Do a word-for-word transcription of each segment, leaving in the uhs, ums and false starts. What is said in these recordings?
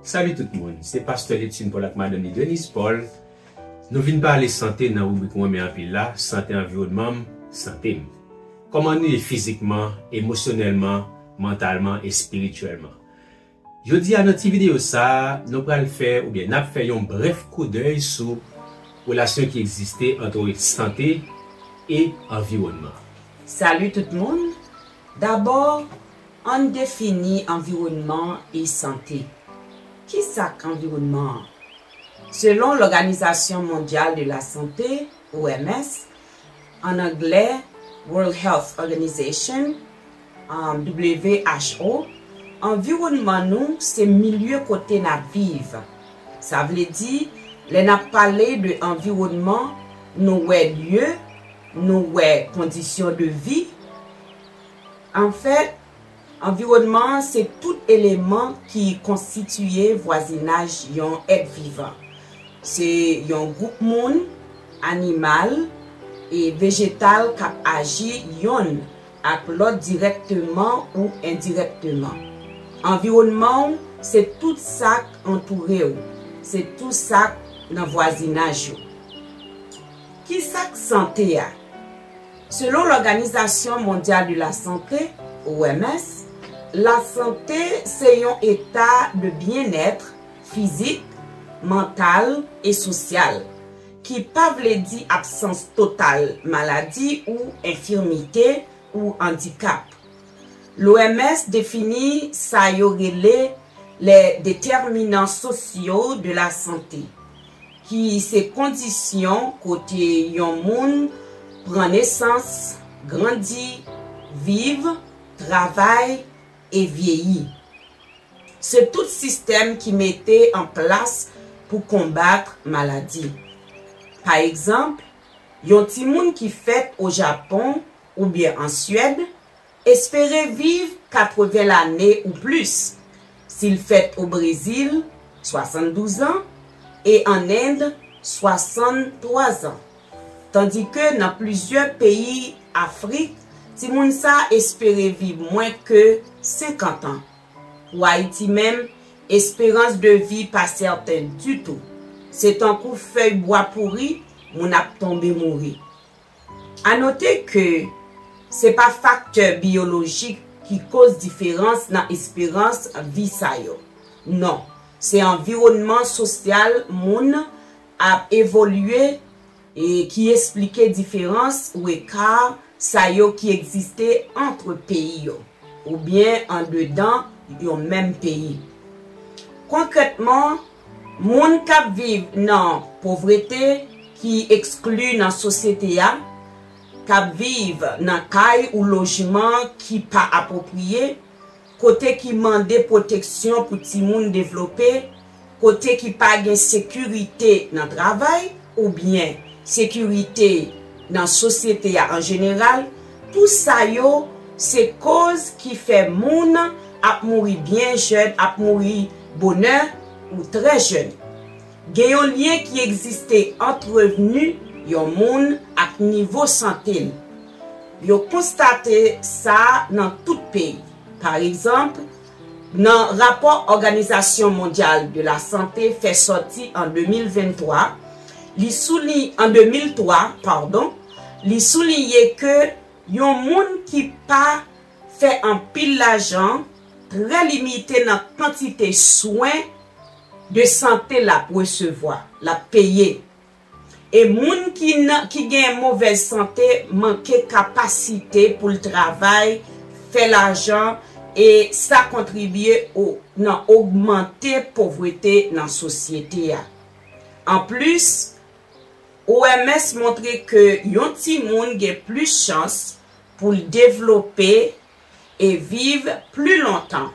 Salut tout moun, se Pastè Leptune Paul ak madanm li Denise Paul. Nou vin pale sante nan ribrik mwen renmen anpil la, sante anviwònman m, sante m. Kòman nou ye fizikman, emosyonèlman, mantalman, espirityèlman? Jodi a nan ti videyo sa a, nou pral fè oubyen n ap fè yon brèf koudèy sou relasyon ki egziste ant sante e anviwònman. Salut tout moun! Dabò, ann defini anviwònman e sante. Kisa k anviwònman an? Selon Lòganizasyon Mondyal de la Sante, O M S, an anglè, World Health Organization, um, W H O, anviwònman nou se milye kote n ap viv. Sa vle di, lè n ap pale de anviwònman, nou wè lye, nou wè kondisyon de vi. Anfèt, anviwònman an se tout eleman ki konstitiye vwazinaj yon èt vivan. Se yon gwoup moun, animal e vejetal k ap aji yonn ak lòt dirèkteman ou endirèkteman. Anviwònman w se tout sa k antoure w, se tout sa k nan vwazinaj ou. Kisa k sante a? Selon Lòganizasyon Mondyal de la Sante, O M S, lasante se yon eta de byennèt fizik, mantal e sosyal, ki pa vle di absans total maladi ou enfimite ou andikap. L O M S defini sa yo rele les déterminants sociaux de la santé, ki se kondisyon kote yon moun pran nesans, grandi, viv, travay e vyeyi. Se tout sistèm ki mete an plas pou konbat maladi. Pa egzanp, yon timoun ki fèt o Japon oubyen an Swèd espere viv katreven lane ou plis. Si l fèt o Brezil, swasanndouz an, e an End, swasanntwazan. Tandike nan plizyè peyi Afrik, timoun sa espere viv mwen ke senkant an. Pou Ayiti menm, esperans de vi pa sèten ditou. Se tankou fèy bwa pouri, moun ap tonbe mouri. A note ke se pa faktè biyolojik ki koz diferans nan esperans vi sa yo. Non, se anviwònman sosyal moun ap evolye e ki esplike diferans ou eka sa yo ki egziste ant peyi yo, oubyen andedan yon menm peyi. Konkrètman, moun k ap viv nan povrete ki ekskli nan sosyete a, k ap viv nan kay ou lojman ki pa apwopriye, kote ki mande pwoteksyon pou timoun devlope, kote ki pa gen sekirite nan travay, oubyen sekirite nan sosyete a an jeneral, tout sa yo se koz ki fè moun ap mouri byen jèn, ap mouri bonè ou trè jèn. Gen yon lyen ki egziste ant revni yon moun ak nivo sante l. Yo konstate sa nan tout peyi. Pa egzanp, nan rapò Òganizasyon Mondyal de la Sante fè sòti an de mil venntwa, li souliy-, an de mil twa, padon, li souliye ke yon moun ki pa fè anpil lajan, trè limite nan kantite swen de sante l ap resevwa, l ap peye. E moun ki nan, ki gen movèz sante manke kapasite pou l travay, fè lajan, e sa kontribye o, nan ogmante povrete nan sosyete a. Anplis, O M S montre ke yon timoun gen plis chans pou l devlope e viv pli lontan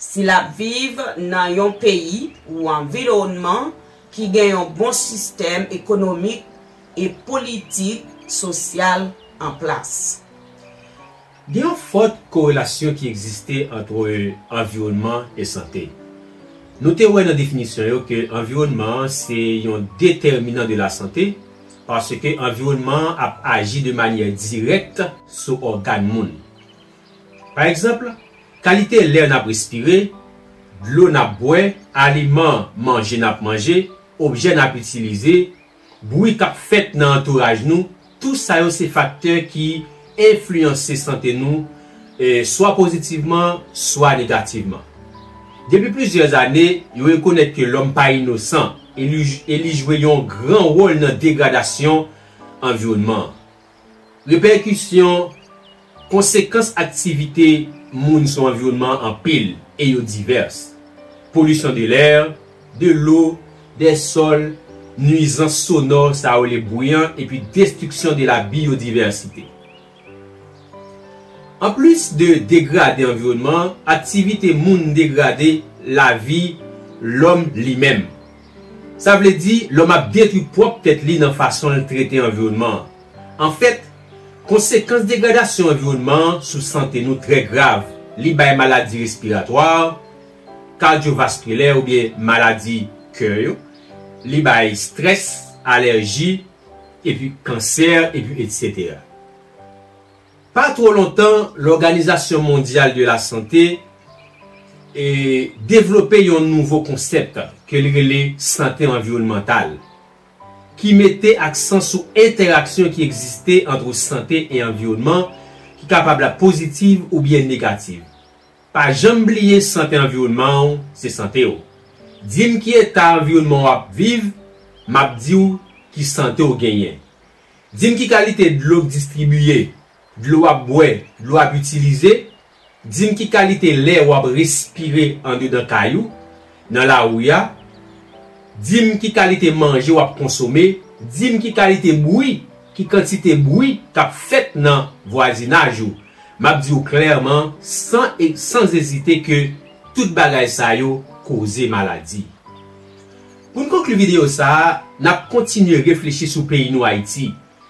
si l ap viv nan yon peyi ou anviwònman ki gen yon bon sistèm ekonomik e politik sosyal an plas. Gen yon fòt korelasyon ki egziste ant anviwònman e sante. Nou te wè nan definisyon yo ke anviwònman an se yon detèminan de la sante, paske anviwònman an ap aji de manyè dirèk sou ògàn moun. Pa egzanp, kalite lè n ap respire, dlo n ap bwè, aliman, manje n ap manje, objè n ap itilize, bri k ap fèt nan antouraj nou, tou sa yo se faktè ki enfliyanse sante nou, eh, swa pozitivman, swa negativman. Depi plizyè ane, yo rekonèt ke lòm pa inosan e li, e li jwe yon gran wòl nan degradasyon anviwònman an. Repèkisyon, konsekans aktivite moun sou anviwònman an anpil e yo divès. Polisyon de lè, de lo, dè sòl, nwizans sonò, sa yo rele bwi an, epi destriksyon de la biyodivèsite. Anplis de degrade anviwònman an, aktivite moun degrade lavi lòm li menm. Sa vle di, lòm ap detwi pwòp tèt li nan fason l trete anviwònman an. Anfèt, konsekans degradasyon anviwònman an sou sante nou trè grav. Li bay maladi respiratwa, kadyovaskilè oubyen maladi kè yo. Li bay strès, alèji, epi kansè, epi etsetera. Pa twò lontan, Lòganizasyon Mondyal de la Sante, e, devlope yon nouvo konsèp ke li rele sante anviwònmantal, ki mete aksan sou entèraksyon ki egziste ant sante e anviwònman, ki kapab la pozitiv oubyen negativ. Pa janm bliye sante anviwònman w, se sante w. Di m ki eta anviwònman w ap viv, m ap di w ki sante w genyen. Di m ki kalite dlo k distribiye, dlo w ap bwè, dlo w ap itilize. Di m ki kalite lè w ap respire andedan kay ou, nan lari a. Di m ki kalite manje w ap konsome. Di m ki kalite bri, ki kantite bri k ap fèt nan vwazinaj ou. M ap di w klèman, san, e, san ezite, ke tout bagay sa yo koze maladi. Pou n konkli videyo sa a, n ap kontinye reflechi sou peyi nou Ayiti,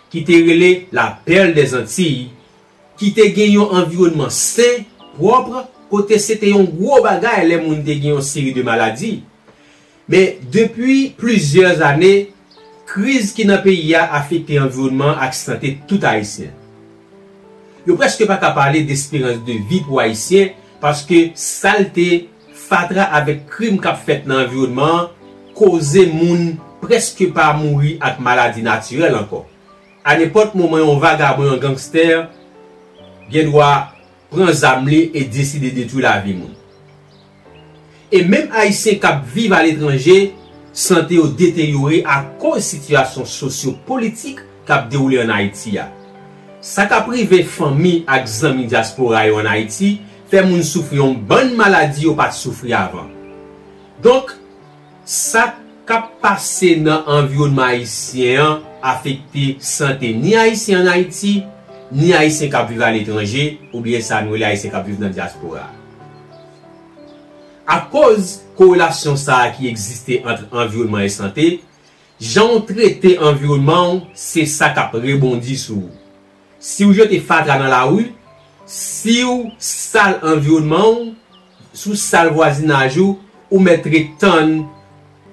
ki te rele la perle des Antilles, ki te gen yon anviwònman sen, pwòp, kote se te yon gwo bagay lè moun te gen yon seri de maladi. Men, depi plizyè ane, kriz ki nan peyi a afekte anviwònman ak sante tout Ayisyen. Yo prèske pa ka pale de esperans de vi pou Ayisyen, paske salte, fatra avèk krim k ap fèt nan anviwònman an koze moun prèske pa mouri ak maladi natirèl ankò. A nenpòt moman, yon vagabon, yon gangstè gen dwa pran zam li e deside detwi lavi moun. E menm Ayisyen k ap viv aletranje, sante yo deteryore akoz sitiyasyon sosyo-politik k ap dewoule ann Ayiti a. Sa k ap rive fanmi ak zanmi dyaspora yo ann Ayiti fè moun soufri yon bann maladi yo pa t soufri avan. Donk, sa k ap pase nan anviwònman ayisyen an afekte sante ni Ayisyen ann Ayiti, ni Ayisyen k ap viv aletranje, oubyen sa nou rele Ayisyen k ap viv nan dyaspora. Akoz korelasyon sa a ki egziste ant anviwònman e sante, jan w trete anviwònman w, se sa k ap rebondi sou ou. Si w jete fatra nan lari, si w sal anviwònman w, si w sal vwazinaj ou, ou mèt ret tann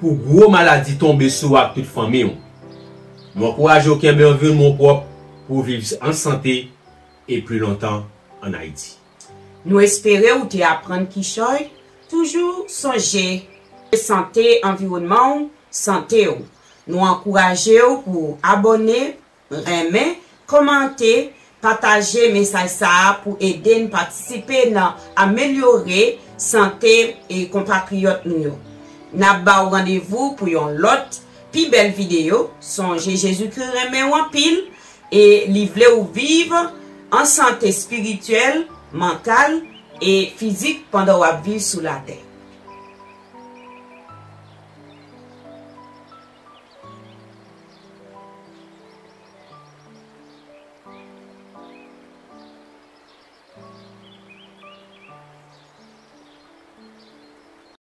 pou gwo maladi tonbe sou ou ak tout fanmi w. Nou ankouraje w kenbe anviwònman w pwòp pou w viv an sante e pli lontan ann Ayiti. Nou espere w te aprann kichòy. Toujou sonje, sante anviwònman w, sante w. Nou ankouraje w pou abòne, renmen, kòmante, pataje mesaj sa a pou ede n patisipe nan amelyore sante e konpatriyòt nou yo. N ap ba w randevou pou yon lòt, pi bèl videyo. Sonje, Jezikri renmen w anpil e li vle w viv an sante espirityèl, mantal e fizik pandan w ap viv sou latè.